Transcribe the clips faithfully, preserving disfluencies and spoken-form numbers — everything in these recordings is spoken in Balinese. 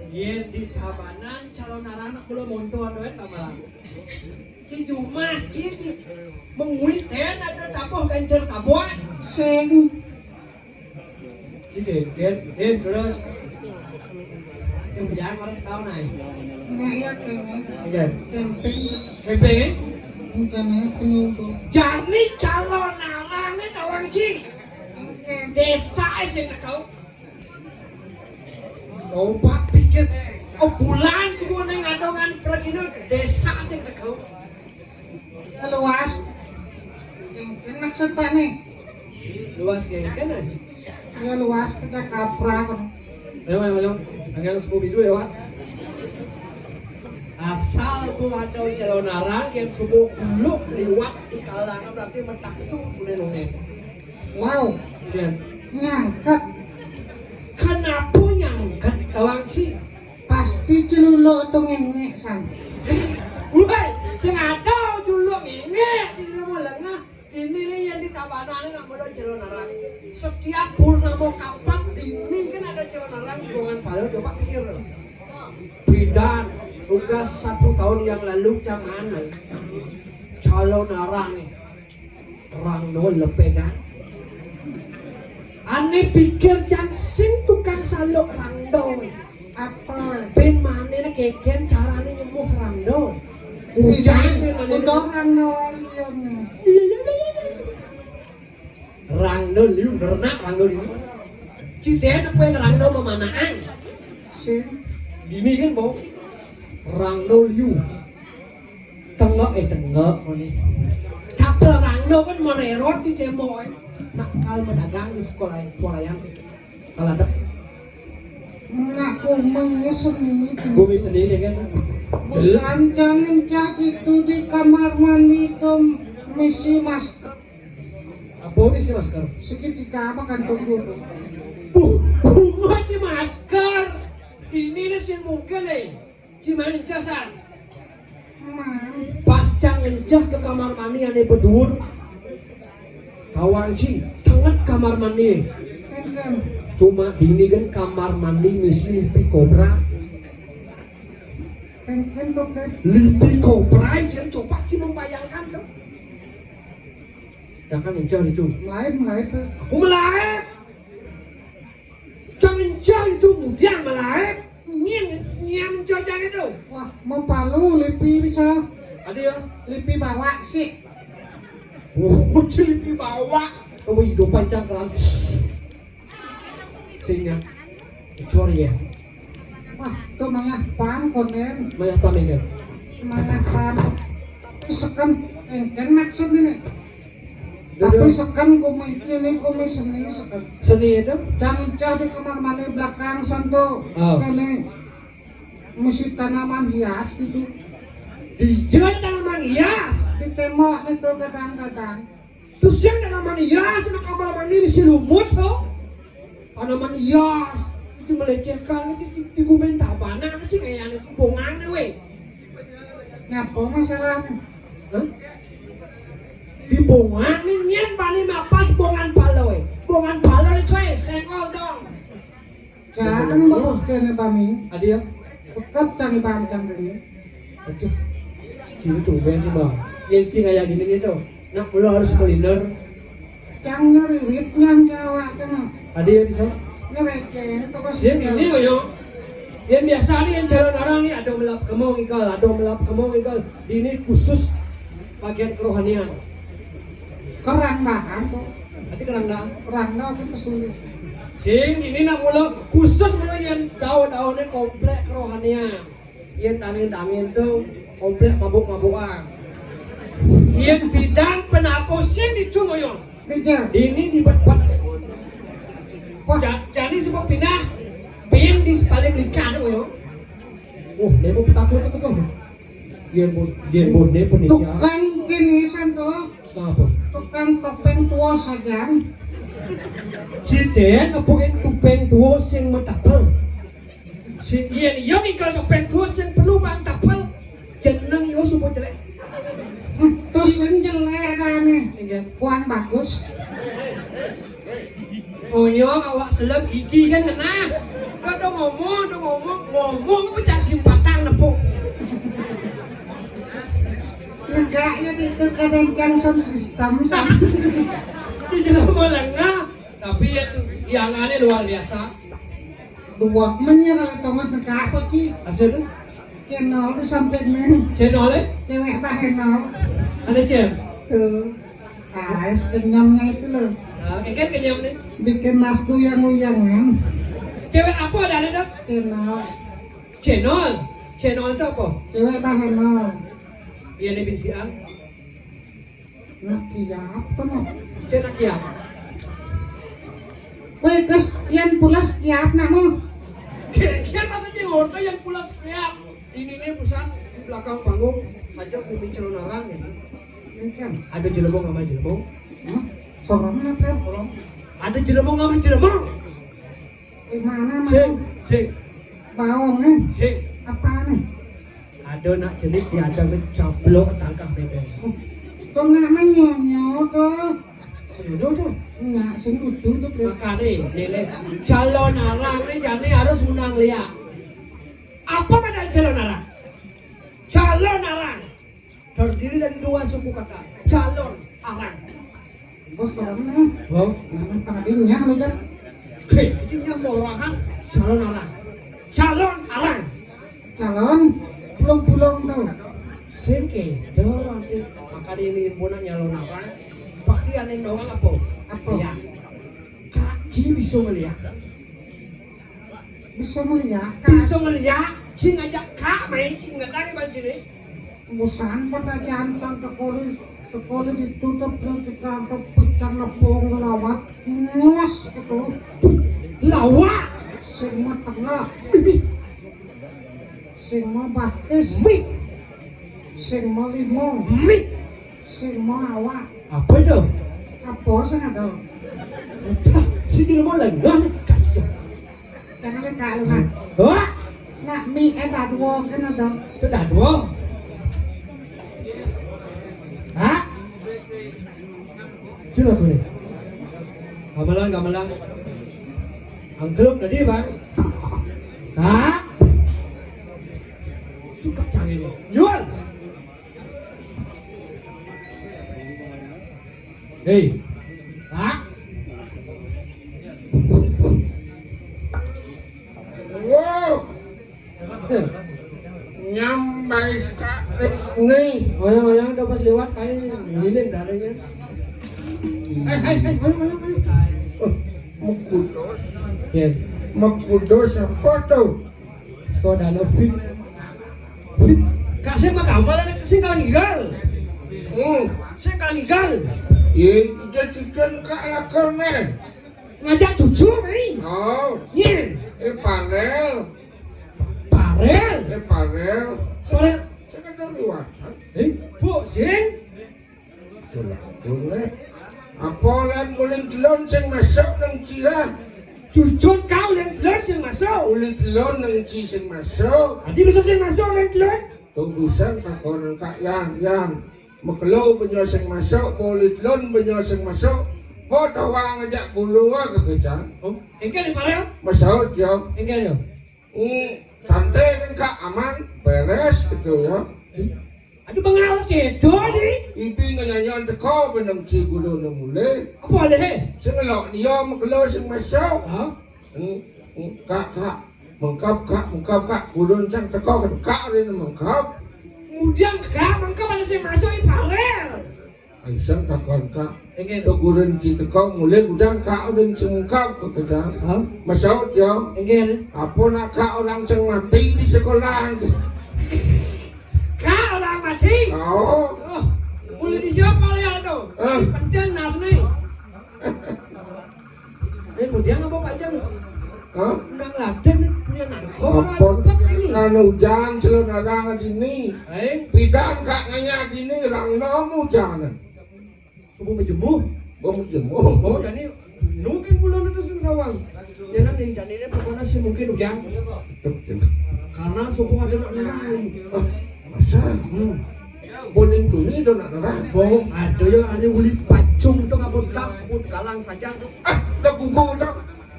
Yén di Tabanan calon anak belum monto anu éta malah. Di jumah cing menguit téh ada taboh ganjel taboh. Sing. Jadi, dan, eh, terus. Yang jangan orang tahu naik. Nggak ya, kayaknya. Iya. Camping. Camping, eh? Bukan, eh, penyumbang. Jani calon anak nih tawang cing. Oke. Desa sih tahu. Coba pikir, oh, bulan semua nih ngadongan pergi nu desa sih tahu. Luas. Kéngkén maksud Pak nih. Luas kéngkén, eh? Ya luas kita kaprak. Ayo, ayo, ayo. Agak sepuluh bidu ya, Pak. Asal tuh ada calon arang yang subuh kuluk liwat di kalangan berarti metaksu kuné-kuné. Wow. Iya. Nyangkat. Kenapa nyangkat, tawang cing? Pasti celuluk atau ngengek, San. Woi, sing ada dulu ngengek, di rumah lengah. Ini nih yang di Tabanan nih, nggak boleh calon arang. Setiap purnama kapan ini kan ada calon arang di Bongan Pala, coba pikir. Bidan, tugas satu tahun yang lalu, jangan calon arang nih. Rangdo lepegan. Ané pikir jang sing tukang saluk rangdo. Apa? Bin manéh kékén carané nyemuh rangdo. Ujan bin manéh. Udah rangdo liun nih. Rangdo liun, berenang rangdo liun. Kita ada kue rangdo memanaan. Sing. Gini kan, Bang. Rangdo liun. Tengok, eh, tengok, koné. Kata rangdo kan mererot di cemboy. Nak kal medagang di sekolah, sekolah yang kalau ada. Nak bumi seni. Bumi seni kan. Busan jangan jadi itu di kamar mandi itu misi masker. Apa misi masker? Segitiga apa kan tunggu. Buh, bunga di masker. Ini nih sih mungkin nih. Gimana, Cak San? Mang. Pas Cang ngencah ke kamar mandi ané beduur. Tawang cing, tenget kamar mandi. Enten. Cuma dini kan kamar mandi misi lipi kobra. Enten, Dokter. Lipi kobra, saya coba ki membayangkan tuh. Jangan ngencah itu. Lain, lain tuh. Aku melaep. Jangan jauh itu mudian malaép. Nyén, nyén jauh-jauh itu. Wah, mau palu lipi bisa. Ada ya? Lipi bawa sih. Oh, lipi bawa. Oh, hidup panjang kan. Sehingga. Sorry ya. Wah, itu mayah pang konen. Mayah pang ini. Mayah pang. Tapi seken, enten maksud ini. Tapi seken kumi ini kumi seni seken. Seni itu? Dan jadi kamar mandi belakang santo. Oh. Ini mesti tanaman hias gitu. Dijieun tanaman hias. Di tembok itu kadang-kadang. Terus yang tanaman hias, anak kamar mandi mesti lumut, so. Tanaman hias, itu melecehkan, itu di, di gumen tabana, apa sih kayaknya di bongannya, weh. Ngapa masalahnya? Hah? Di bongan ini nian bani mapas bongan palo, weh. Bongan palo ini, coy, senggol dong. Jangan bagus kene bami. Ada ya? Pekat kami bantang ini. Aduh, gini tuh, ben, Bang. Yang tinggal yang gini nih, tuh. Nak, lo harus meliner. Yang ngeririt, yang jawa, kan. Ada ya bisa? Ngereceng, tuh, Bos. Yang ini, yo. Yang biasa nih, yang calon orang nih, ada melap kemong igal, ada melap kemong igal. Ini khusus bagian kerohanian. Kerang dahan, tuh. Nanti kerang dahan. Kerang dahan, itu pesulit. Sing, ini nak mula khusus mula yang daun-daunnya komplek kerohanian. Yang angin-angin tuh komplek mabuk-mabukan. Yang bidang penapo sing itu, ngoyong. Dija. Ini di bat-bat. Wah. Ja-, jadi sebab pindah, bin di paling ikan, ngoyong. Oh, dia mau petakut itu tuh. Dia mau, dia mau, dia pun. Tukang kinisan tuh. Apa? Tukang topeng tua saja. Citen, apa yang topeng tua sing matapel? Si Ian, iya, igal topeng tuh sing perlu bang tapel. Jeneng yo sumpah jelek. Hmm, terus sing jelek ada nih. Iya. Kurang bagus. Oyong awak seleb gigi kan kena. Kau tuh ngomong, tuh ngomong, ngomong pecah simpatang nepuk. Negaknya itu kadang kan sound system sama. Di dalam melengah, tapi yang, yang aneh luar biasa. Dua mennya kalau Thomas negak apa ki? Hasil tu? Channel tu sampai ni. Channel eh? Cewek bahenol. Ada cem? Tuh. Ah, es kenyamnya itu loh. Ah, ikan kenyam ni. Bikin mas goyang-goyangan. Cewek apa ada ada tu? Channel. Channel? Channel tu apa? Cewek bahenol. Iya ni bin siang. Nak kiap apa no? Cek nak kiap. Weh, Gus, yang pulas kiap nak mu. Kiap maksudnya orta yang pulas kiap. Ini ni pesan di belakang panggung. Saja bumi calon orang ni. Ini kan. Ada jelebong sama jelebong. Hah? Sorong apa? Sorong. Ada jelebong sama jelebong. Di mana, Mas? Sing, sing. Baong ni. Sing. Apa ni? Ada nak jelit di ada ni cablok tangkah bebek. Kok nak menyonyo tu? Jodoh tu. Nak sing lucu tu. Makane nilai calon arang ni jani harus menang liak. Apa kata calon arang? Calon arang terdiri dari dua suku kata. Calon arang. Bos orang ni. Oh. Nama pangadinya lu kan? Hei, ini yang mau orang calon arang. Calon arang. Calon pulung-pulung tu. Sing kedo aku. Makane ini pun nyalon arang. Pasti aneh orang apa? Apa? Ya. Kaji bisa melihat. Bisa ngeliat, Kak. Bisa ngeliat, sing ngajak Kak main, sing ngetari bang sini. Musan pada jantan tekoli, tekoli ditutup dan kita pecah nepung lawat. Ngos gitu. Lawak. Sing mau tengah. Sing mau batis. Mik. Sing mau limo. Mik. Sing mau awak. Apa tu? Apa sing ada? Entah, si jelema lengah ni. Jangan lekak lu, Mat. Wah. Nak mi eh dah dua kena dah. Tu dah dua. Ha? Tu aku ni. Gamelan, gamelan. Angklung tadi, bang. Ha? Cukup canggih ni. Jual. Hei. Hah? Wow. Nyambai kak ni. Oyang-oyang dah pas lewat kain lilin darahnya. Hei, hei, hei, oyang, oyang, oyang. Oh, Mekudos. Ya. Mekudos apa tu? Kau dah lo fit. Fit. Kasih mah gampang lah, sing kalah ngigal. Hmm. Sing kalah ngigal. Ye, dia cucun kak lakon ni. Ngajak cucu ni. Oh. Nyin. Eh, panel. Parel. Eh, panel. Parel. Saya kan dari wasan. Eh, bu, sing. Tulak, tulak. Apa lan uling telun sing masuk nang ci lan? Jujur kau uling telun sing masuk. Uling telun nang ci sing masuk. Adi bisa sing masuk uling telun? Tuh bisa takon nang Kak Yan, Yan. Makelo benyo sing masuk, uling telun benyo sing masuk. Kok tawang ajak bulu ah kekejan? Oh, engke ni Parel? Masuk yo. Engke yo. Hmm, santai kan Kak, aman, beres gitu ya. Aduh, bengal gitu, di. Ibi ngenyanyian teko benang ci gulu nang mule. Apa leh? Sing elok dia makelo sing masuk. Hah? Hmm, hmm, Kak, Kak, mengkap Kak, mengkap Kak, gulu sang teko kan Kak ni mengkap. Kemudian Kak, mengkap ada sing masuk i Parel. Aisan takon Kak. Engke. Teguren ci teko mulai gudang Kak uling sing mengkap kekejan. Hah? Masaut yo. Engke. Apa nak Kak orang sing mati di sekolahan? Kak orang mati? Oh. Oh, mulai dijawab Parel to. Hah? Penting nas ni. Eh, kemudian apa Pak Jang? Hah? Nang ladeng ni punya nangkok. Apa? Anu hujan celana dini. Eh? Pidan Kak nganya dini rang nom hujan. Subuh majemur. Oh, majemur. Oh, jadi mungkin bulan itu sudah bawang. Ya nanti jadi ini pokoknya sih mungkin hujan. Karena subuh ada nak nerang. Ah, masa? Hmm. Boning tuni do nak nerang. Oh, ada ya, ane uli pacung tu kabut tas, kabut kalang saja tu. Ah, dah gugur tu.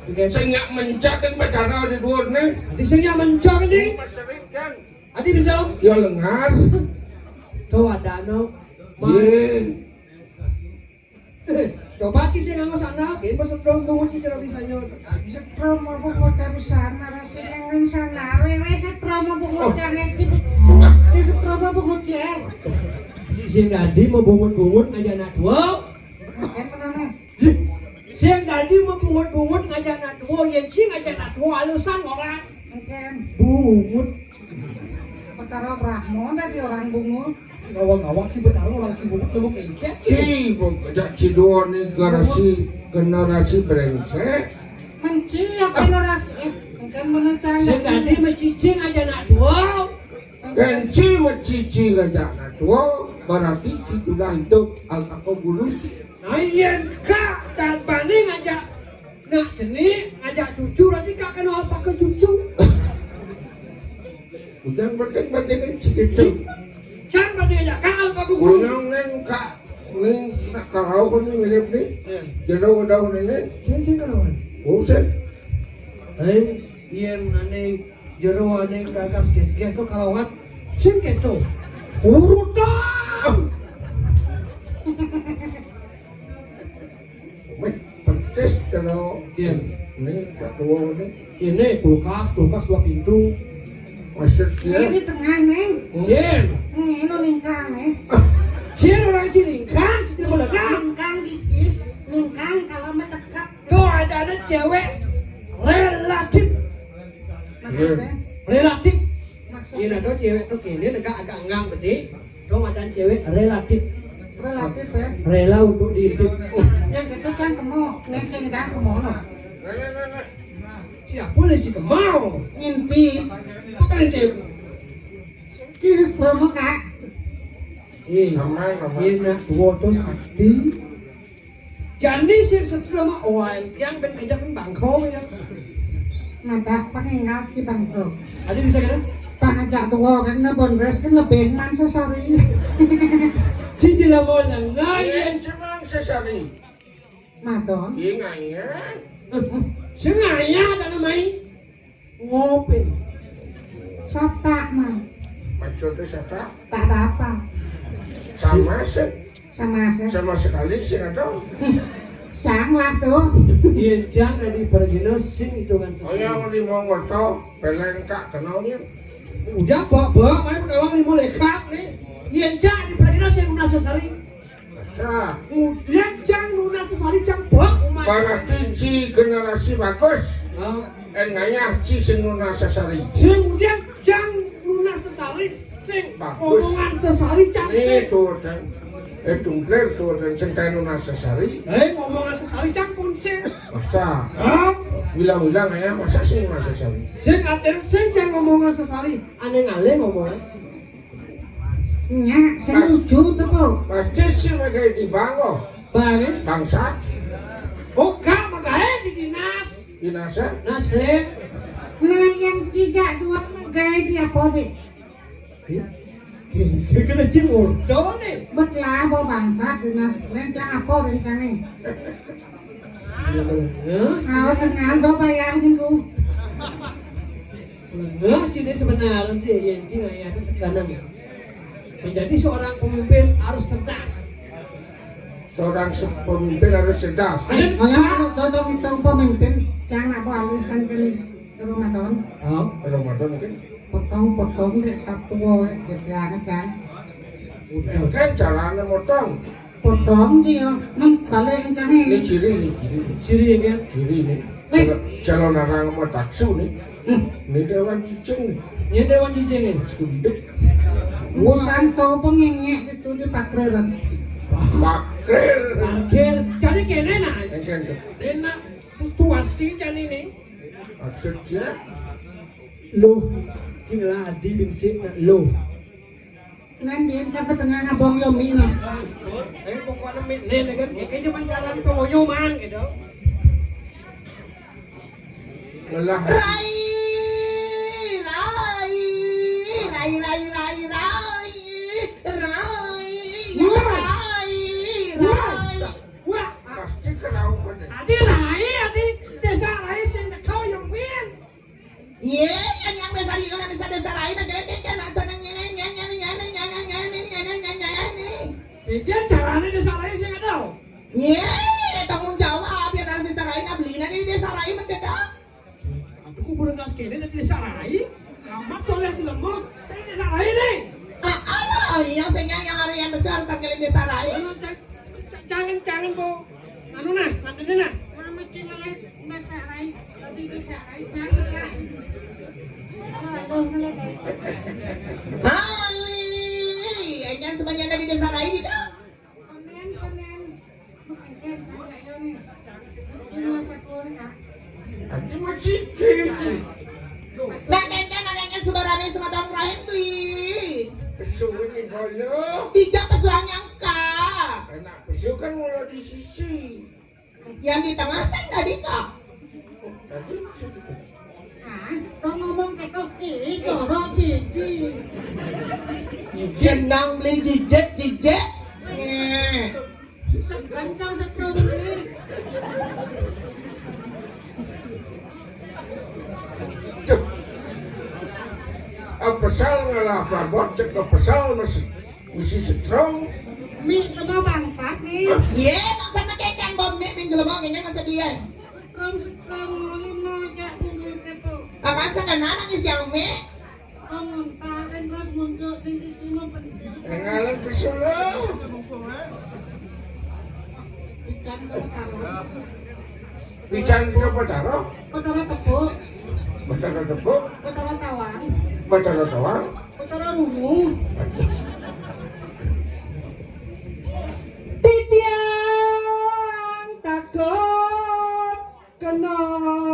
Oke. Sing nyak mencak kan pacara di dua ni. Adi sing nyak mencak ni. Adi bisa? Ya lengar. Tu ada no. Ye. Coba ki sing nganggo sandal, ki pas setrum bungut ki cara bisanya. Setrum apa kota besar, narasi lengan sana. Wewe setrum apa kota ngeki. Ki setrum apa kota ya? Sing dadi mau bungut-bungut ngajak anak tua. Oke, mana? Sing dadi mau bungut-bungut ngajak anak tua, yen sing ngajak anak tua alusan ora. Mungkin. Bungut. Betara Brahmo dadi orang bungut. Ngawang-ngawang si Betara orang si bungut nemu kayak ikan. Ci, pokoknya ci dua ni generasi, generasi brengsek. Menci ya generasi, eh, mungkin menecang. Sing dadi mecici ngajak anak tua. Kan ci mecici ngajak anak tua, berarti ci sudah hidup alpako gulu. Nah, yen Kak tak bani ngajak nak jenik, ngajak cucu, berarti Kak kena alpaka cucu. Udah banding-bandingan segitu. Kan banding aja, Kak alpaka guru. Gunung neng Kak, neng nak karau kan ni mirip ni. Ya. Jero daun ini. Kan dia karawan. Buset. Lain, yen ane jero ane gagas ges-ges tu karawan. Sing keto. Urutan. Wih, pedes kalau Yen. Ini tak tua ni. Ini kulkas, kulkas dua pintu. Maksud dia? Ini tengah ni. Yen. Ini, ini lingkang ni. Yen orang ci lingkang, ci lingkang. Lingkang tipis, lingkang kalau metekap. Tuh ada, ada cewek relatif. Maksudnya? Relatif. Maksudnya? Yen ada cewek tu kene agak-agak engang bedik. Dong ada cewek relatif. Relatif ya? Rela untuk dihidup. Oh, ya gitu kan kemo, ngeseng dan kemo no. Siapa lagi kemau? Ngintip. Apa ngintip? Ki promo Kak. Eh, aman, aman. Enak dua tu sakti. Jani sing setia mah, oh, yang ben kerja pun bangko ya. Madak pangingal ki bangko. Ada bisa kena? Pangajak tua kan na bonres kan lebih man sesari. Cici lah mau nengah ya. Cuma sesari. Madon. Iya ngaya. Sengaya ada namai. Ngopi. Sata man. Maksudnya sata? Tak ada apa. Sama sih. Sama sih. Sama sekali sih ada. Sang lah tuh. Iya, jangan dipergino sing hitungan. Oh ya, mau lima ngoto, pelengkak kenalnya. Udah, bawa, bawa, main udah uang lima lekak nih. Iya, jangan dipergino sing guna sesari. Nah. Kemudian jang nunas sesari jang bok umat. Para tinggi generasi bagus. Hah? En ngayah ci sing nunas sesari. Sing kemudian jang nunas sesari sing bagus. Omongan sesari jang sing. Tuh dan eh tunggal tuh dan sing kayak nunas sesari. Eh, omongan sesari jang pun sing. Masa? Hah? Bilang-bilang ya masa sing nunas sesari. Sing aten sing jang omongan sesari. Aneh ngalih omongan. Nya, sing lucu tuh, Bu. Pasti sih lagi dibangun. Balik. Bangsat. Oh, gak magaé di dinas. Dinas, ya? Dinas lén. Nah, yang tiga dua magaé di apa, Dé? Ih, kira-kira cing ordo nih. Bet lah, bawa bangsat, dinas lén, cang apa rencana? Hah? Mau tengah, do bayar minggu. Lengah, jadi sebenarnya sih, ya, ini ayahnya sekarang. Menjadi seorang pemimpin harus cerdas. Seorang se-, pemimpin harus cerdas. Ayo, kalau dodong itu pemimpin, jangan apa alisan ke Ramadan. Oh, Ramadan mungkin. Potong-potong deh satu wae, gitu ya, kan? Kan caranya motong. Potong dia, nang balik ini. Ini ciri nih, ciri. Ciri ya, kan? Ciri nih. Wih. Kalau, kalau narang sama taksu nih. Hmm. Ini dewan cicing nih. Ini dewan cicing nih. Sekunduk. Bukan tau pengengek itu di pakreran. Pakrir. Pakrir. Jadi kene nah. Engken tuh. Enak situasi jadi nih. Maksudnya? Loh, sing ladi bin sik nak loh. Nen biyen ka tengah abang yo mino. Eh, pokoknya mi-, nen, nen, kan, kayaknya cuma jalan toyo, man, gitu. Lelah. Rai, rai, rai, rai, rai, rai, rai, rai, rai. Wah, pasti kerauhan deh. Adi rai, adi desa rai sing teko yo min. Ye, yang, yang desa di, kalau bisa desa rai, nah, gini, kan, masa nang ngene, ngene, ngene. Iya, caranya desa rai sing ada. Ye, tanggung jawab, ya, dari desa rai, nah, beli, nah, di desa rai, mencedak. Aku kuburan gas kene, dari desa rai. Amat soleh di lembur, dari desa rai, nih. Ah, apa? Oh, iya, sehingga yang hari yang besar, harus tanggalin desa rai. Anu, ca-, ca-, jangan, jangan, Bu. Anu, nah, nanti, nah. Mama, cing, eh. Bisa, Rai. Tapi bisa, Rai. Jangan, Rai. Halo, halo, Rai. Hai, jangan sebanyak di desa lain itu. Konen, konen. Bukan, kan, ayo nih. Ini masa keluar, Kak. Nanti mau cici. Nah, kenten, nah, kenten, sudah rame sama tahun terakhir tuh. Pesu ini bolo. Tiga pesuang yang kak. Enak pesu kan mulai di sisi. Yang di tengah sing tadi kok. Tadi sing di tengah. Ah, kok ngomong kayak kok, ih, jorok gigi. Jenang beli jijik, jijik. Eh. Segan kau setrumli. Tuh. Ah, pesel ngalah prabot, cek ke pesel masih. Misi strong. Mi, lu mau bangsat nih. Ye, bangsat na kekeng bom mi, min jelema kekeng masa dia. Strong, strong, mau lima, jak bunga tepo. Akan sakana nangis yang mi. Bangun, pakai bos mundur, tinggi sima penting. Ngalan pesu lu. Ikan kau taruh. Pican ke Batara? Batara Tepuk. Batara Tepuk. Batara Tawang. Batara Tawang. Batara Rungu. Titiang takut kena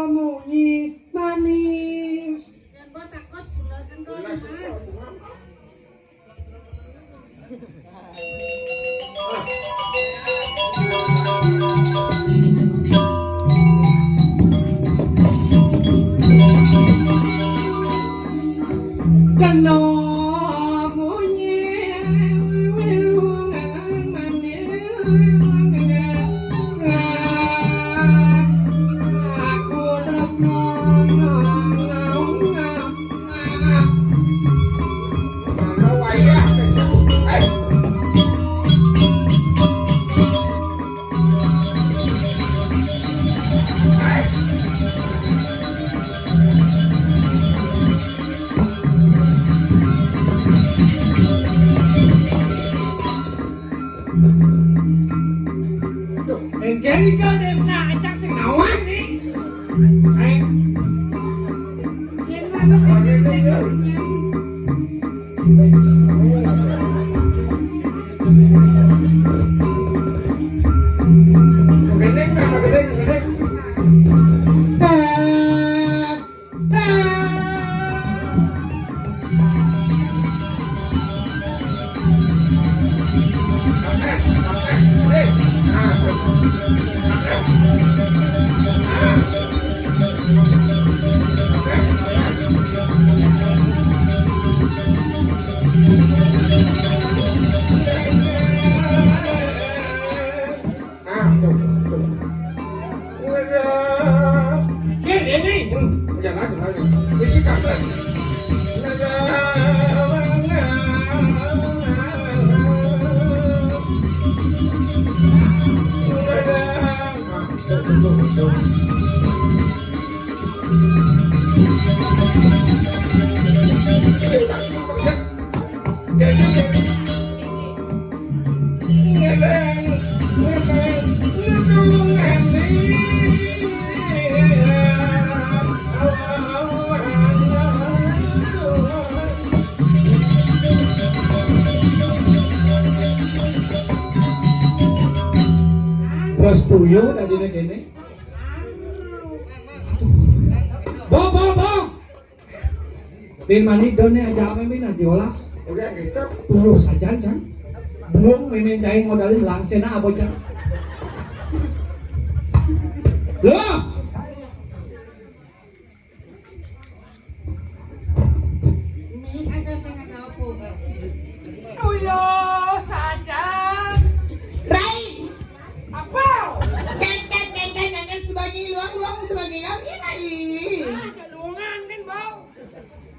munyi manis. Yang gua takut gula sendok. Kena munyi. Aku terus ngomong. Engke nika desna acak sing nawan nih. Eh. Yen manuk engke. Gendeng, gendeng, gendeng. Isi kapas. Terus tuyul tadi nih sini. Bo, bo, bo. Bin mani done aja apa bin nanti olas. Udah gitu. Terus aja kan. Belum mimin cai modalin langsena abocan. Loh. Mi ada sangat apa? Tuyul saja. Rai. Apa? Kengkeng, kengkeng, kengkeng sebagai luang, luang sebagai kami, Rai. Ah, ada luangan kan, Bau?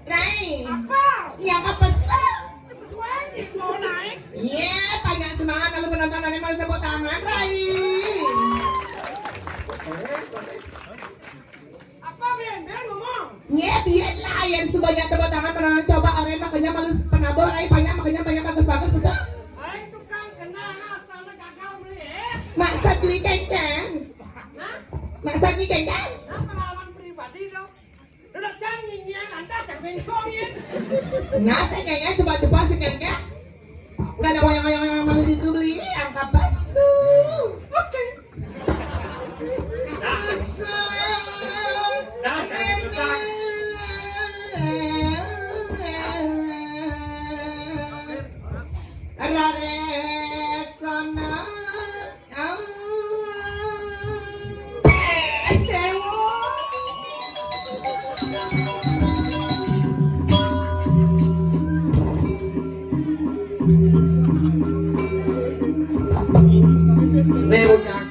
Rai. Apa? Iya, apa sih? Sesuai nih, mau naik. Iya, panjang semangat kalau penonton ada mau tepuk tangan, Rai. Apa, Ben? Ben ngomong. Iya, biar lah, yang sebanyak tepuk tangan penonton coba orang makanya malu penabur, Rai, banyak, makanya banyak bagus-bagus, betul? Aing tukang kenal, asal gagal beli, eh. Maksud beli kengkeng? Hah? Maksud beli kengkeng? Nah, pengalaman pribadi dong. Udah can nginyian, lantas yang bengkongin. Nah, saya kayaknya coba-coba sih kayaknya. Udah ada wayang-wayang yang mau itu beli, angkat pasu. Oke. Pasu. Nah, saya suka. Rare sana. Nih, bocah.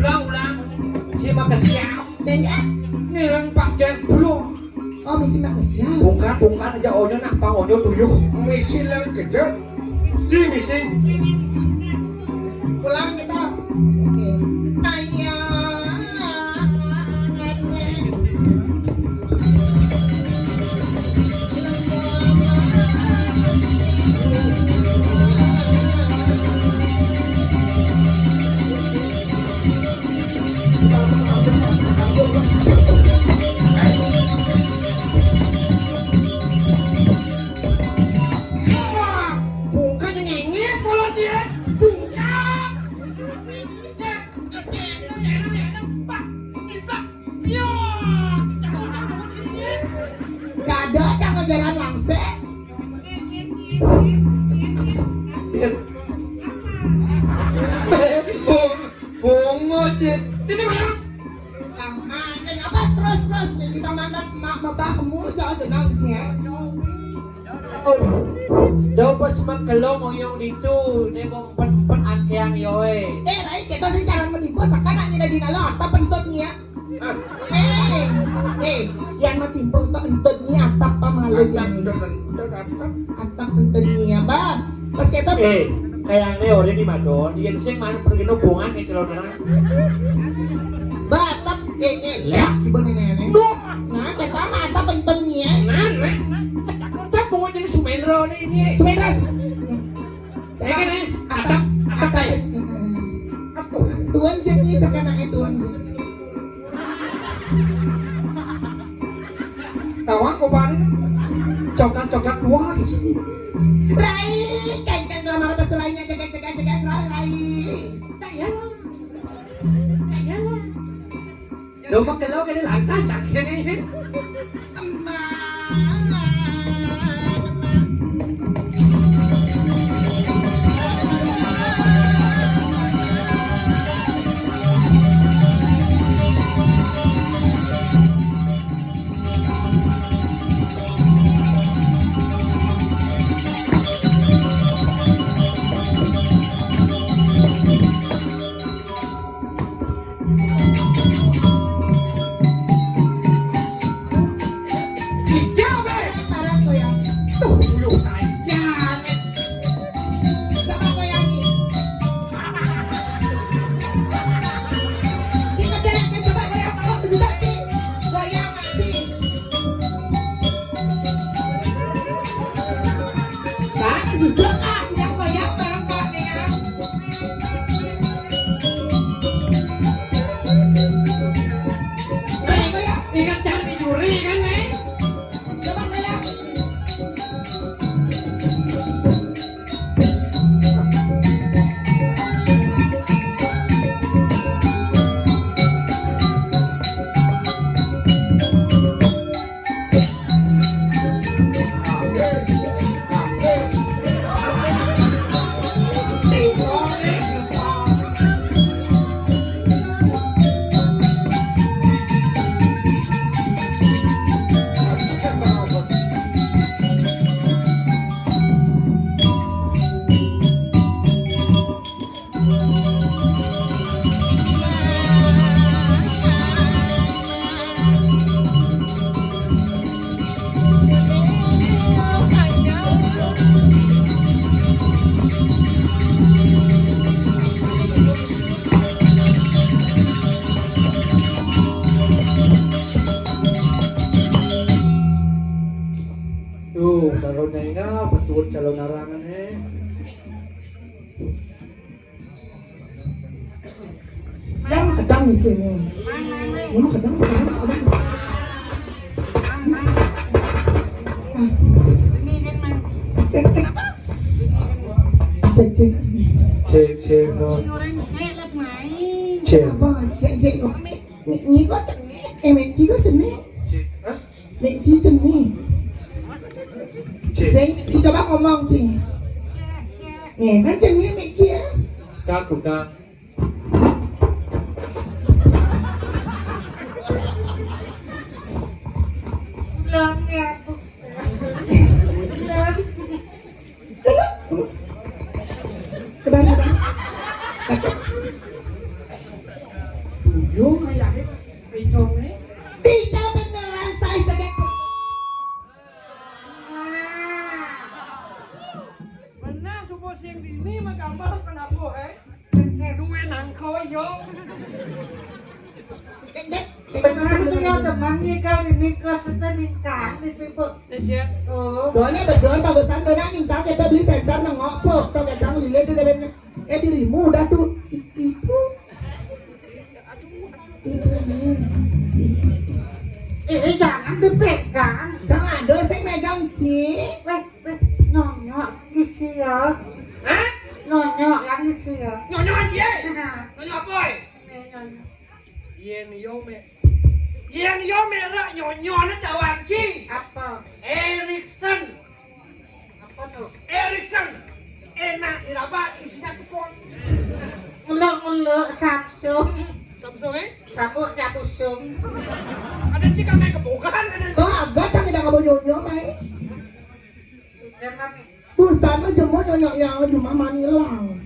Ulang, ulang. Si mah kesiap. Nanya? Nih, Pak Jan, belum. Oh, misi manusia. Bukan, bukan aja onyo nah, pang onyo tuyuh. Misi lang kejut. Si misi. Pulang kita. Oke. Tanya. Bungka nyenyet mulut dia. Bungka. Kado cang ngajaran langsé. Bungut, Cik. Ini mana? Lama, kenapa terus-terus nih kita mandat mak mabah mulu jangan tenang ya. Oh, dobes mengkelong oyong ditu, ne mau empat-empat angkeang yoe. Eh, lain kita sih cara menipu, sakana nyina dina lo, apa pentutnya? Eh, eh, yang mah timpul tuh entut nih atap pamalu atap, entut, entut, atap. Atap entut nih ya, Bang. Pas kita eh, kayak ne ori di madon, dia sih mana pergi hubungan nih kalau nerang. Batap, eh, eh, lihat ibu nenek. Nah, kita mah atap entut nih ya. Nah, nah. Kita mau jadi Sumendro nih, ini. Sumendro. Saya kan, eh, atap, atap, eh. Tuan jadi Sakana étuan. Tawang kobar. Coklat-coklat dua gitu. Rai, kenceng gambar beselainnya, jeget, jeget, jeget, rai, rai. Kayaknya. Kayaknya. Lo mah kalau kena lantas, tak kena ini. Pak, jujur, ah, yang goyang bareng Pak Neng. Goyang, goyang. Ingat jangan dicuri kan, Neng? Coba goyang. Tuh, calonnya ini apa suut calon larangan, eh? Yang kedang di sini. Ini mah kedang, kedang, kedang. Ah. Eh, eh. Cek, cek. Cek, cek, no. Cek. Apa? Cek, cek, no. Ni, ni kok cek, eh, ni kok cek, ni. Cek, hah? Nek Ci Ceni. Ci. Sing, dicoba ngomong, Ci. Nih, kan Ceni Nek Ci ya. Kak, bukan. Belum ya, Bu. Belum. Coba, coba. Setuju, ayahe, picone. Bisa beneran saya jadi. Bener, subuh siang dini mah gambar kenapa, eh? Duwe nangko, yo. Bener tuh ya, teman nih, kan ini kos kita ningkang di tipe. Oh. Doanya betul, bagusan dona ningkang kita beli senter nengok, pok. Toh kita ngelilin di dalamnya. Eh, dirimu udah tuh. I- Ibu. Ibu, nih. Eh, eh, jangan dipegang. Jangan ada saya megang, Ci. Weh, weh, nyonyok, isi ya. Hah? Nyonyok yang isi ya. Nyonyok, Ci, eh? Nah. Nyonyok apa, eh? Nih, nyonyok. Yen yo me-, yen yo merek nyonyone tawang, Ci. Apa? Ericsson. Apa tuh? Ericsson. Enak diraba, isinya spons. Ngeluk-ngeluk Samsung. Samsung, eh? Sabuk ya busung. Ada Ci kan main kebokan, ada. Oh, agak tak kita kabur nyonyok, mai. Jangan. Busan mah jemo nyonyok yang cuma manilang.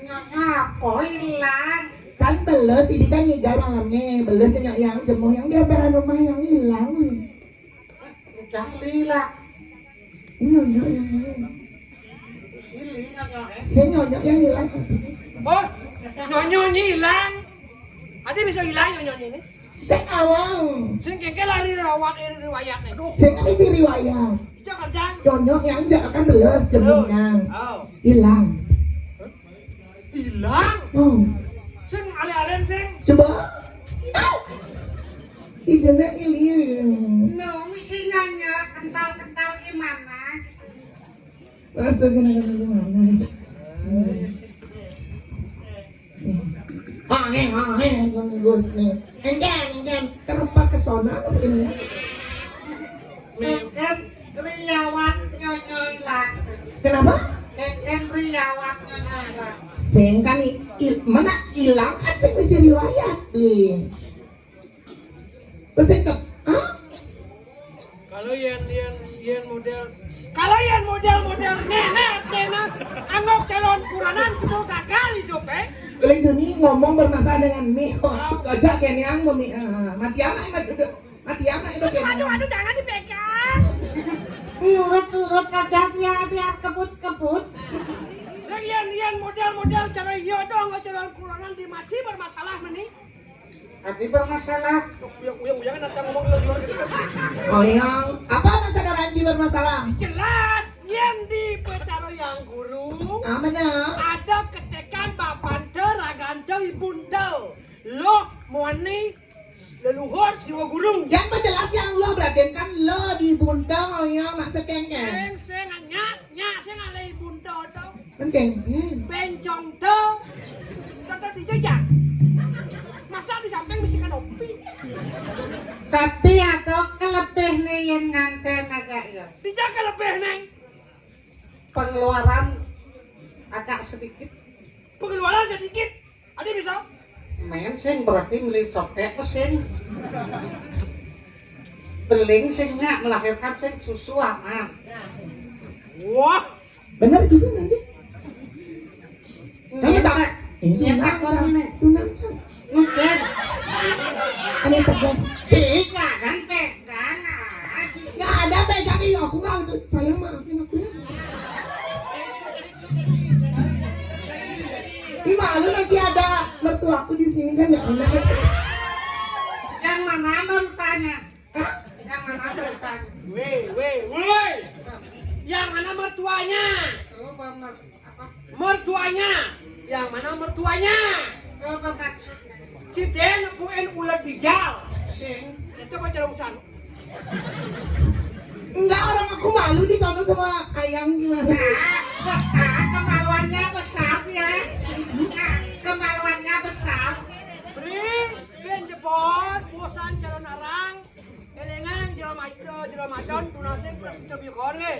Nyonyok apa hilang? Kan beles, ini kan ngiga malamnya. Beles nyonyok yang jemo yang di emperan rumah yang hilang nih. Udah lila. Ini nyonyok yang lain. Sili nyonyok, eh. Si nyonyok yang hilang. Oh, nyonyok ini hilang. Ada bisa hilang nyonyok ini? Sing awang. Sing kengke lari rawat, eh, riwayatnya. Duh. Sing ada si riwayat. Iya, kerjaan. Nyonyok yang aja akan beles, jemo yang. Oh. Hilang. Hilang? Oh. Sing Alé-alé sing. Coba. Au. Idéna ilieu. No, misi nanya kental-kental gimana? Rasa kena-kena gimana? Nih. Ah, eh, ah, eh, kan Gus nih. Enggan, enggan. Terupa ke sana apa ini ya? Enggan riawat nyonyoy lah. Kenapa? Enggan riawat nyonyoy lah. Sing kan i-, i-, mana hilang kan sing bisa riwayat nih. Terus itu, hah? Kalau yén, yén, yén modél, kalau yén modél-modél néna, néna, anggap calon kuranan semua gagal hidup, eh. Lain demi ngomong bermasalah dengan mi. Kocak kéné yang memi-, eh, mati anak, mati, mati anak itu kéné. Aduh, aduh, jangan dipegang. Diurut-urut aja dia biar kebut-kebut. Sing yén, yén modél-modél cara iya tuh anggap calon kuranan di mati bermasalah meni. Adi bermasalah. Uyang-uyang nasa ngomong lu dulu. Oh, yang apa masalah lagi bermasalah? Jelas, yén di Betara Hyang Guru. Ah, mana? Ada ketekan bapante, ragante, ibunte. Lo muani leluhur siwa guru. Yang jelas yang lo berarti kan lo di bunte, oh ya, maksud kéngkén. Sing, sing, nya, nya, sing alé ibunte to. Kan kéngkén. Bencong to. Kata dijajak. Masa di samping bisi kanopi? Tapi ada kelebih nih yang nganten agak ya. Dijak kelebih nih. Pengeluaran agak sedikit. Pengeluaran sedikit. Ada bisa? Main sing berarti beli soket sing. Beling singnya melahirkan sing susu aman. Wah, benar juga nanti. Kamu tak? Ini ya, tak tahu nih. Tunang, Cang. Mungkin. Ada tegang. Iya, kan pegang. Ah, nggak ada pegang. Iya, aku nggak ada. Sayang, maafin aku ya. Ini malu nanti ada mertuaku di sini kan, nggak enak. Yang mana mertuanya? Hah? Yang mana mertuanya? Weh, weh, woi. Yang mana mertuanya? Oh, Bang Mer-, apa? Mertuanya. Yang mana mertuanya? Apa maksudnya? Cité nepuin ulet bijal. Sing. Itu baca urusan. Enggak, orang aku malu ditonton sama Ayang gimana? Nah, kemaluannya besar ya. Nah, kemaluannya besar. Bri, ben jebos, bosan calon arang. Elengan jero maco, jero macon, tunasé plus jero biukon, nggih.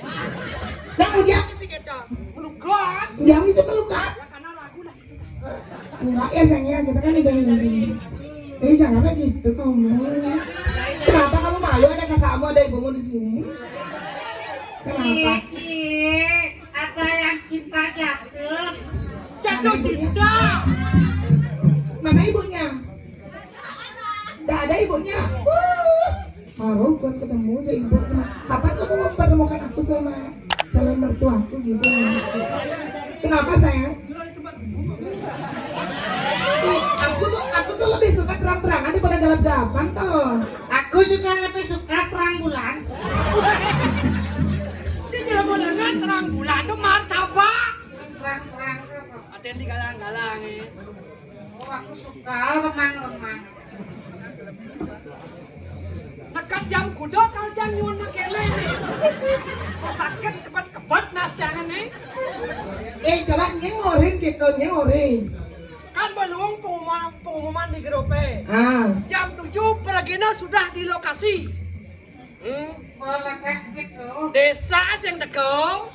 Nah, udah. Sing kita. Melugat. Udah, bisa melugat. Ya, karena ragu lah. Enggak ya, sayang ya, kita kan udah ini sih. Eh, jangan lagi gitu kamu. Kenapa kamu malu ada kakakmu, ada ibumu di sini? Kenapa? Cie, cie, ada yang cinta jatuh. Jatuh cinta. Mana ibunya? Nggak ada ibunya. Wuh, baru gua ketemu si ibu. Kapan kamu mempertemukan aku sama calon mertuaku gitu? Kenapa, sayang? Eh, aku tuh, aku tuh lebih suka terang-terangan daripada gelap-gelapan tuh. Aku juga lebih suka terang bulan. Cik, kalau mau dengar terang bulan tuh martabak. Terang-terang apa? Ada yang digalang-galang, eh. Oh, aku suka remang-remang. Nekad jam kuda kal jam nyuwun kéné. Kok sakit kebet-kebet nas jangan nih. Eh, coba nyengorin gitu, nyengorin. Kan belum pengumuman, pengumuman di grup, eh. Ah. Jam tujuh pergina sudah di lokasi. Hmm. Boleh gitu. Desa sing teko.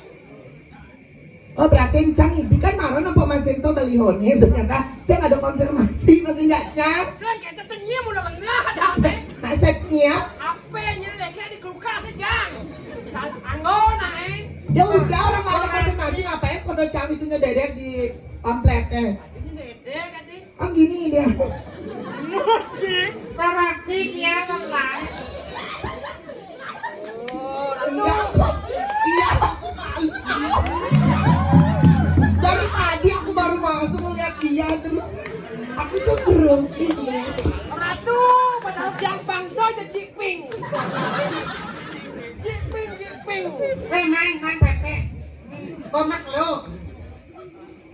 Oh, berarti Cang Ibi kan marah nampak Mas Sinto balihoné, ternyata saya nggak ada konfirmasi, masih nggak, Cang? Saya kayak tetenya mau lengah ada apa? Maksudnya? Apa yang nyeleknya di kulkas aja? Anggo naik. Ya udah, orang nggak ada konfirmasi, ngapain foto Cang itu ngededek di pamflet, eh? Ini dedek tadi. Oh, gini dia. Berarti dia lelah. Enggak kok. Iya, aku malu. Dari tadi aku baru masuk ngeliat dia terus. Aku tuh grogi. Ratu, padahal gampang tuh jadi ping. Jiping, jiping. Weh, main, main, Pepe. Komak lu.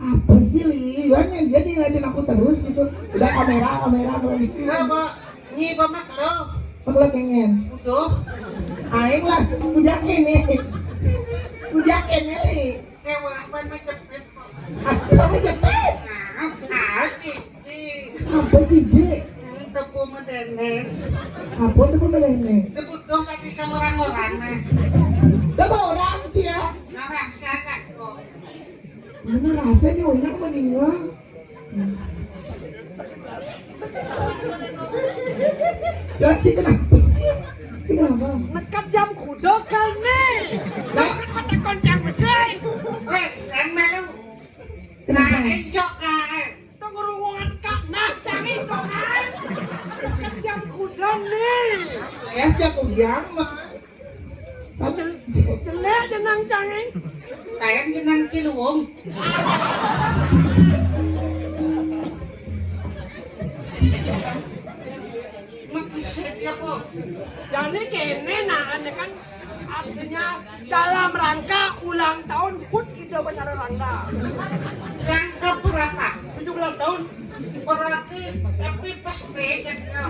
Apa sih, Li? Hilang yang dia ngeliatin aku terus gitu. Udah kamera, kamera, kamera. Nggak, Pak. Nyi, Pak Maklo. Maklo kengen. Udah. Aing lah, udah kene. Udah kene, Li. Dewa, apa mah jepit kok. Apa mah jepit? Nah, ah, cici. Apa cici? Hmm, tebu medeneng. Apa tebu medeneng? Tebu dong tadi sama orang-orang, nah. Tebu orang, Cia. Ngerasa gak kok? Mana rasanya orang meninggal? Jadi kenapa sih? Kenapa? Nekat jam kuda kan nih. Nah, nekat mata koncang besi. Weh, kan malu. Kenapa? Nah, enjok ah. Tunggu ruangan kak nas cari dong, ay. Nekat jam kuda nih. Ya, sejak kuda mah. Jelek jenang canging. Kayak jenang Ciliwung. Makisit ya kok. Jadi kene nah, ane kan artinya dalam rangka ulang tahun HUT Indo Betara Langda. Yang keberapa? Tujuh belas tahun. Berarti happy birthday jadinya.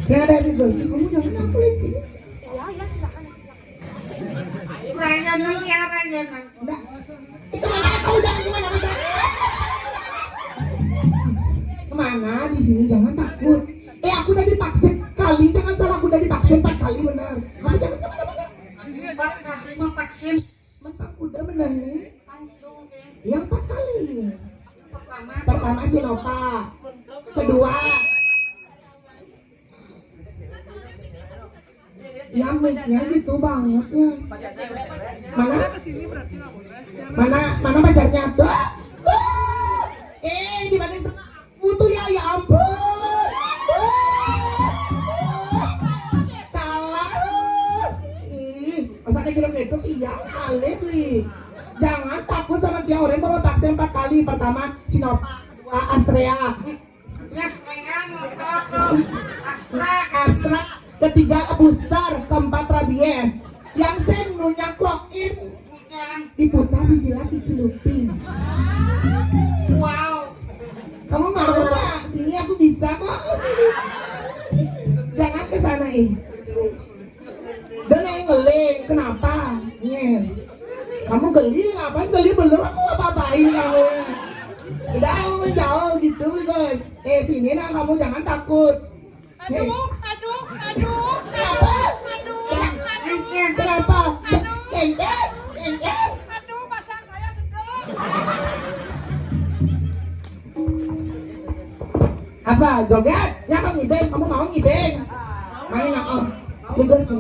Saya ada happy birthday, kamu jangan aku di sini. Iya, iya, silakan. Rayanan ya, rayanan. Enggak. Itu mana? Kamu jangan kemana-mana. Kemana? Di sini jangan takut. Eh, aku udah dipaksa kali, jangan salah, aku udah dipaksa empat kali benar. Kamu jangan kemana-mana. Empat kali mah vaksin. Empat udah benar nih. Yang empat kali. Pertama, pertama Sinovac. Kedua, ya mic-nya gitu banget ya. Mana? Mana, mana pacarnya? Duh, duh. Eh, dibanding sama aku tuh ya, ya ampun. Duh, duh. Salah. Ih, masa kayak gitu, iya, alih, Li. Jangan takut sama dia, orang bawa vaksin empat kali. Pertama Sinovac, kedua Astrea. Astra, ketiga booster, keempat rabies. Yang sing nu nyangklokin, diputar, dijilat, dicelupin. Wow. Kamu mau nggak? Sini aku bisa kok. Jangan ke sana, ih. Dan yang ngeling, kenapa? Nyen. Kamu geli, ngapain geli? Belum aku apa-apain kamu. Udah, kamu menjauh gitu, bos. Eh, sini nah, kamu jangan takut. Hei. Aduh, aduh, aduh. Kenapa? Aduh, aduh. Kenapa? Aduh. Kengken, kengken. Aduh, pasang saya sedot. Apa? Joget? Ya, kan ngibeng. Kamu mau ngibeng? Main, ah. Ini gue sih.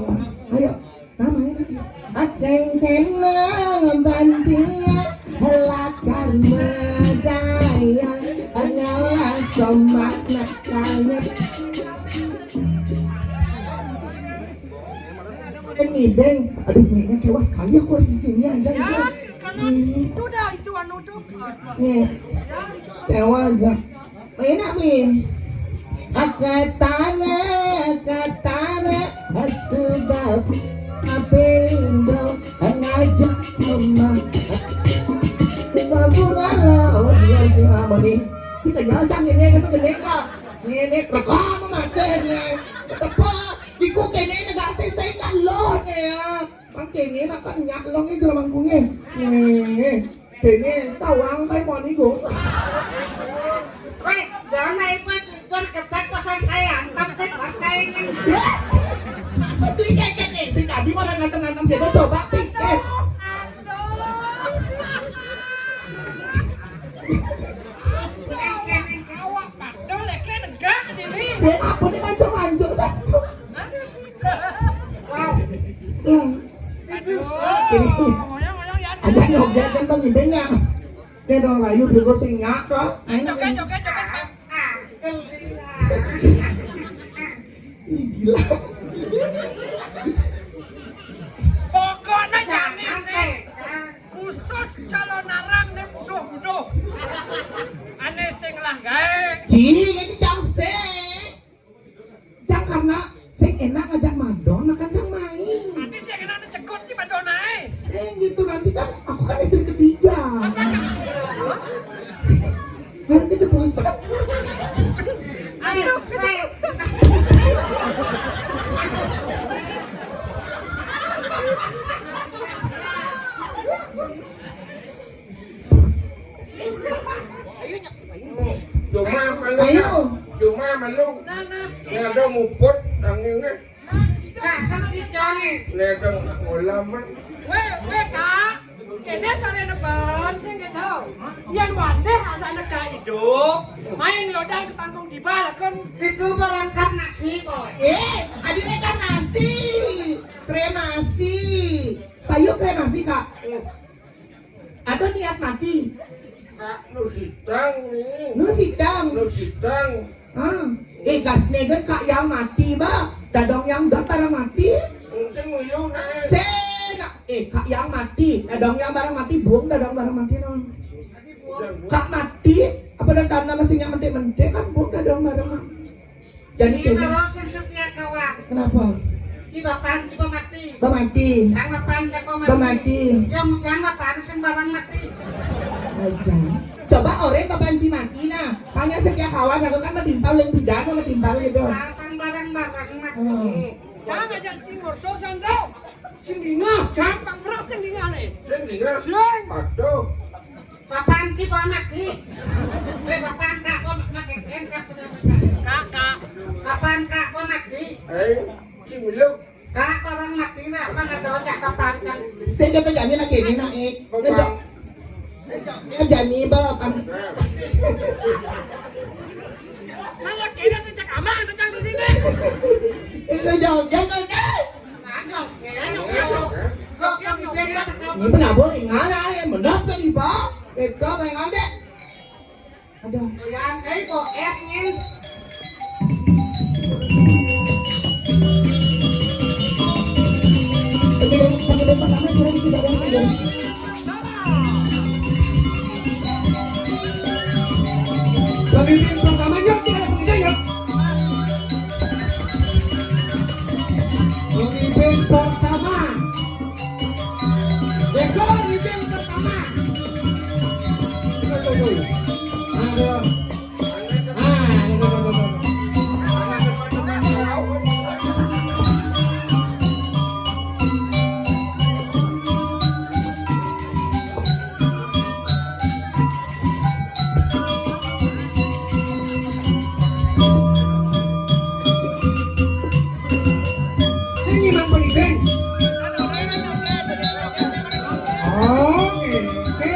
Ayo. Nah, main lagi. Aceng kenang banting ya, helakar medaya, ngalah somak nakalnya. Ngibeng. Aduh, mic-nya kewas sekali, aku harus di sini aja. Ya, gitu. Karena hmm. Itu dah, itu anu tuh. Nih. Ya, itu. Kewas, ya. Enak nih. Akatana, akatana, sebab apindo ngajak lemah. Kamu kalau dia si harmoni, kita jalan ini itu gede kok. Ini rekam masih nih. Tepat, diku kene negasi saya loh nih ya. Mang kene nak kan nyak long itu mang kunge. Nih. Kene tawang kai moni go. Weh, jangan naik mah tujuan ketek pasang kayak angkat deh pas kayaknya. Ya. Masa beli kayak kayak si tadi orang nganteng-nganteng dia coba tiket. Awak betul ya, negak diri. Si apa nih ngancung-ngancung satu. Wow. Hmm. Aduh, ini. Ada nyoget kan Bang Ibeng ya? Dia dong rayu bego sing nyak kok. Ayo joget, joget, joget, Bang. Ih, gila. Pokoknya jangan nih. Khusus calon narang nih buduh-buduh. Aneh sing lah gae. Cing, ini jang sing. Jang karena sing enak ngajak madon, makan jang main. Nanti sing enak dicegot di madon ae. Sing gitu, nanti kan aku kan istri ketiga. Makanya Aduh, aduh. Cuma malu. Ayo. Cuma malu. Nah, nah. Ini ada muput anginnya. Nah, kan kita nih. Ini ada ngolam, man. Weh, weh, Kak. Kene sore nebon sing gitu. Yang bandeh asal neka hidup. Main lodang ke panggung di balkon. Itu barang karnasi, boy. Eh, ada reinkarnasi. Kremasi. Payu kremasi, Kak. Atau niat mati? Kak, nu sitang nih. Nu sitang. Nu sitang. Ah, eh, gas negan Kak Yang mati, ba. Dadong Yang dot barang mati. Sing milu, nah. Sena, eh, Kak Yang mati. Dadong Yang barang mati, buang dadong barang mati, no. Kak mati, apa dan tanda masih nggak mentik-mentik kan, buang dadong barang mati. Jadi ini ini kalau sing setia kawan. Kenapa? Si bapan, si pemati. Pemati. Yang bapan, yang pemati. Pemati. Yang, yang bapan, sembarang mati. Aja. Coba orang bapan si mati, nah. Hanya setia kawan, aku kan matimpal yang pidana, matimpal gitu. Bapan barang-barang mati. Hmm. Jangan aja cing ngorto sandau. Sing dingah, jangan pang berat sing dingah nih. Sing dingah. Sing. Aduh. Bapan ci bawa mati. Weh, bapan kak bawa mati. Kakak. Bapan kak bawa mati. Eh, si milu. Kak, orang mati lah, apa nggak tahu cak bapan kan? Saya kata jani lagi ini, nak, eh. Bapan. Saya jani bapan. Nah. Malah kira sejak aman tentang di sini. Itu jauh, jangan, eh. Ini pun apa? Ingat lah, eh, menap tadi, Pak. Itu apa yang ada? Ada. Yang, eh, kok es nih? Pemimpin, pemimpin pertama sudah tidak ada lagi. Pemimpin pertamanya tidak ada pemimpin ya. Pemimpin pertama. Jeko pemimpin pertama. Aduh, aduh, aduh. Aduh. Ah, aduh, aduh, aduh, aduh. Sing nyimak pendidikan. Oke, oke.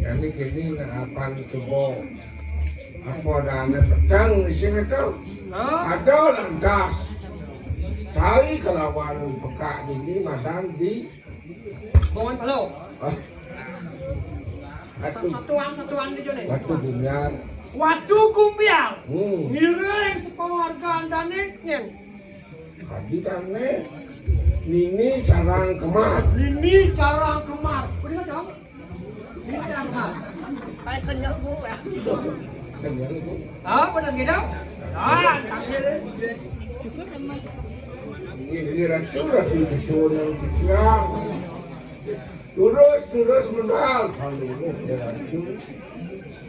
Ini kini nak apan subuh. Apa dah ada petang di sini tu? Ada lantas. Cari kelawan pekak ini madan di Bongan Palo. Ah. Batu. Satuan, satuan di Jones. Batu Gumbiang. Batu Gumbiang. Hmm. Ngiring sekeluarga andane nyen. Adi dane. Nini Carang Kemar. Nini Carang Kemar. Bener dong? Nini Carang Kemar. Kayak kenyal gue. Kenyal gue. Ah, bener gitu? Ah, sambil. Ini, ini ratu, ratu sesuunan titiang. Terus, terus modal. Kalau ini ratu.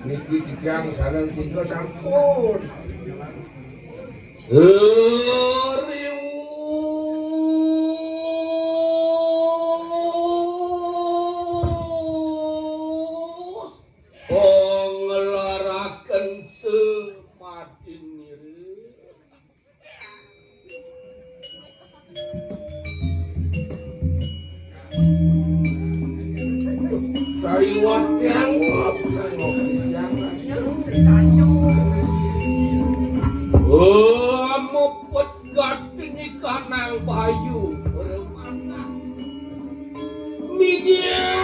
Niki titiang sareng tiga sampun. Riwus. Panglaraken semadin ngiring. Sariwat tiang ngop, ngop tiang. Oh, muput gati nikanang bayu permata. Mijil.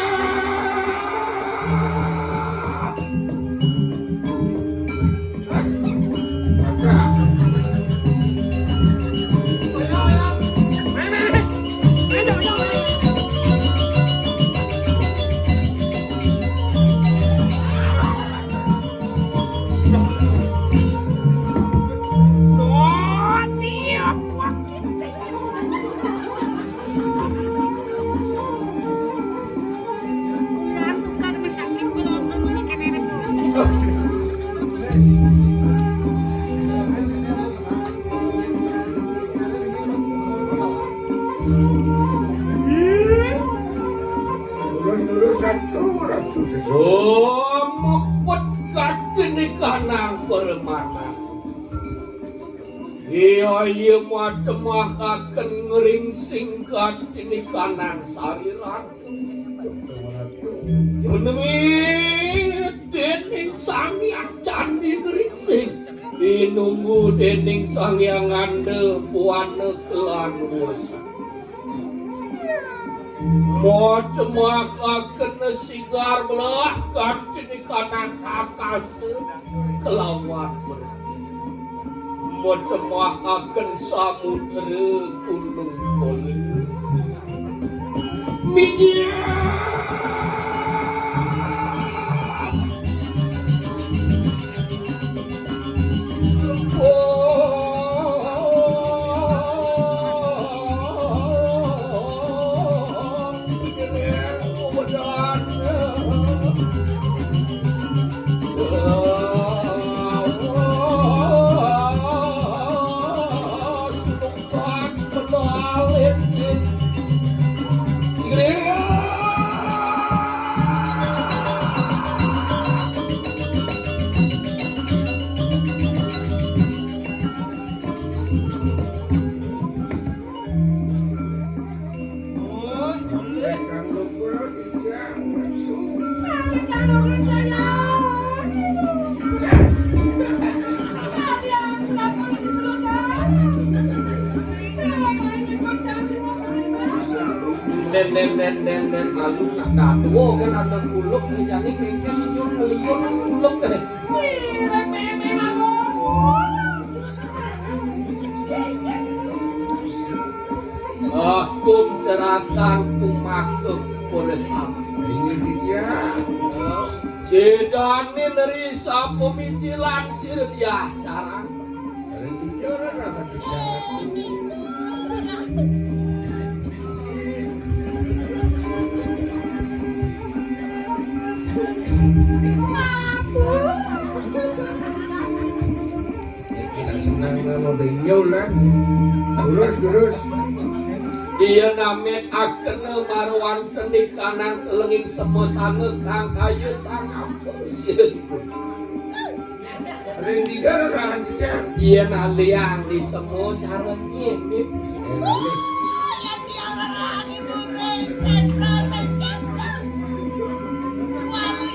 Terus-terusan tuh, Ratu Sesuai. Oh, mepet katene kanang permata. Iya, iya, macemahaken ngeringsing katene kanang sariran. Menawi dening Sang Hyang Candi Geringsing, dinunggu dening Sang Hyang Anda buana kelan wesi. Modemakaken sigar belah kanti kanan akasa kelawan berti. Modemakaken samudra gunung kola. Mijil. Den, den, den, den, den, alu nak katuo kan ada kuluk ni jani kengkeng iyun ngeliun kuluk. Wih, remeh-remeh alu. Aku ceratan kumaku bersama. Inggih titiang. Jedane neri sapamijilan sira diacarang. Ada bicara dah titiang. Iki nak senang nama benyol lah. Terus, terus. Dia namit akena marwan tenik kanang telenging semasana kang kaya sang ampun sira. Ring tiga rarahan jejak. Iya naliang di sema cara ngirim. Eh, nalih. Yang tiang rarahan ibu ring sentra senjata. Wali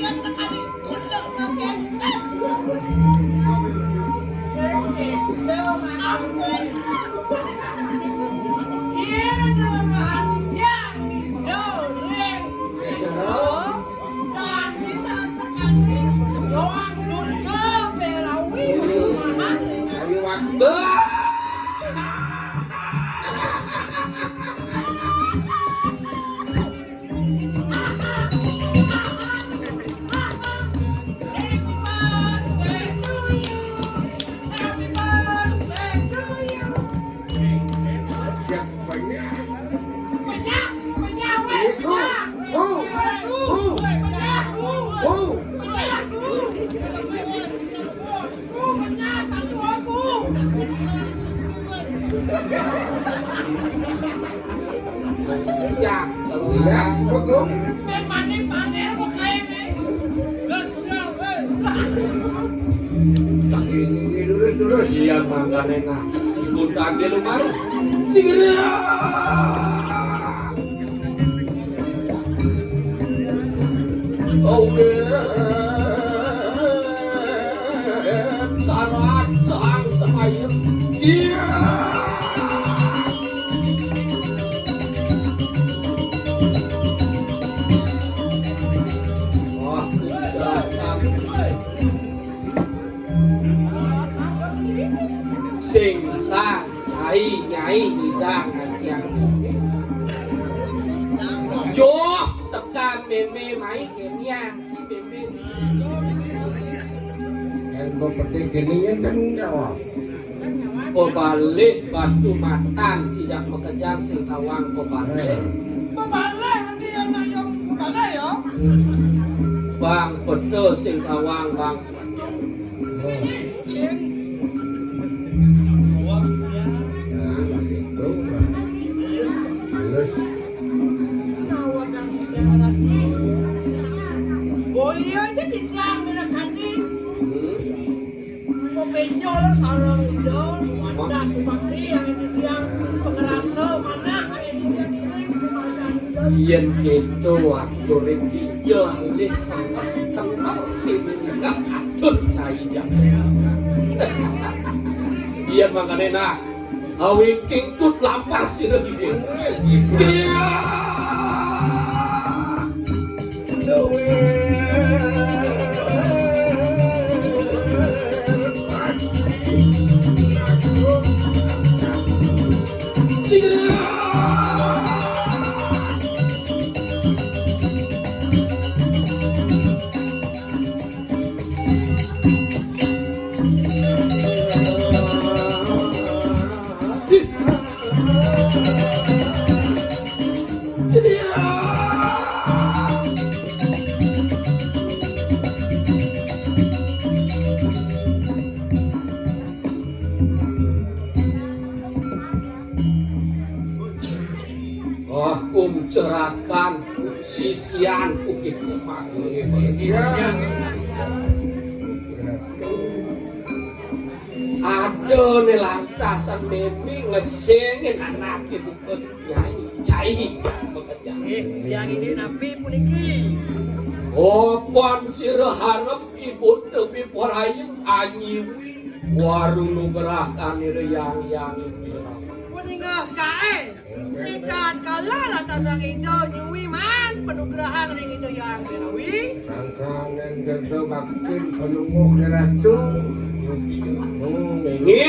Mangkane nah, iku tangke lumaris. Sira. Oh, sarat sang semaya. Iya. Wah, kejahat. Sing sang cai nyai ngidang ajian. Joh, tekan meme mai kenian si meme. Yang bepedih kenian tanggung jawab. Pebalih batu matan, sijak makejang sing tawang pebalih. Pebalih nanti yang nak yang pebalih ya. Bang betul sing tawang bang. Nah, begitu. Halus. Oh iya, itu titiang minat hati. Mau benjol sarang idol, wadah subakti yang itu tiang pengerasa manah yang itu tiang kirim. Yen keto atur ing dija alis sanget kenal dening atur cai jam. Yen mangkane nah, awing kingkut lampah sira iki. Iya. Oh, kum cerakan, sisian, kum iku mati. Iya. Ada ne lantasan meme ngesengin anake bukan nyai, cai, bukan nyai. Eh, yang ini napi puniki. Oh, pon sira harep ibu tepi porayu anyiwi waru nugrahan ira yang yang ini. Puningah kae. Ikan kala lantasang ida nyuwi man panugrahan ring ida yang menawi. Sangkaning ento baktin pelungguh ratu. Hmm, ini.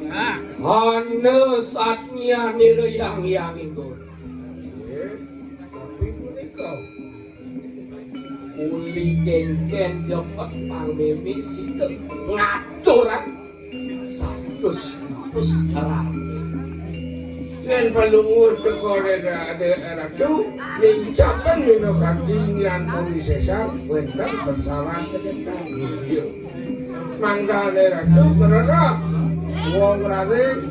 Nah. Ana satnyanira yang yang iku. Nggih. Tapi punika. Uli kengken jepet pang mimi sida ngaturan satus satus rame. Yen palunguh teko rada ade ratu, nincapen mino kardingian kawisesan wenten persalahan kedentan. Iya. Mangkane ratu bererah wong rare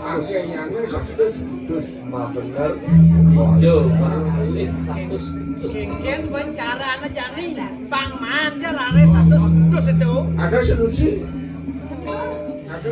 akenyane satus satus. Mah bener. Jo, malih satus satus. Kengken ben carane jani. Bang manja lare satus dus itu. Ada solusi. Ada.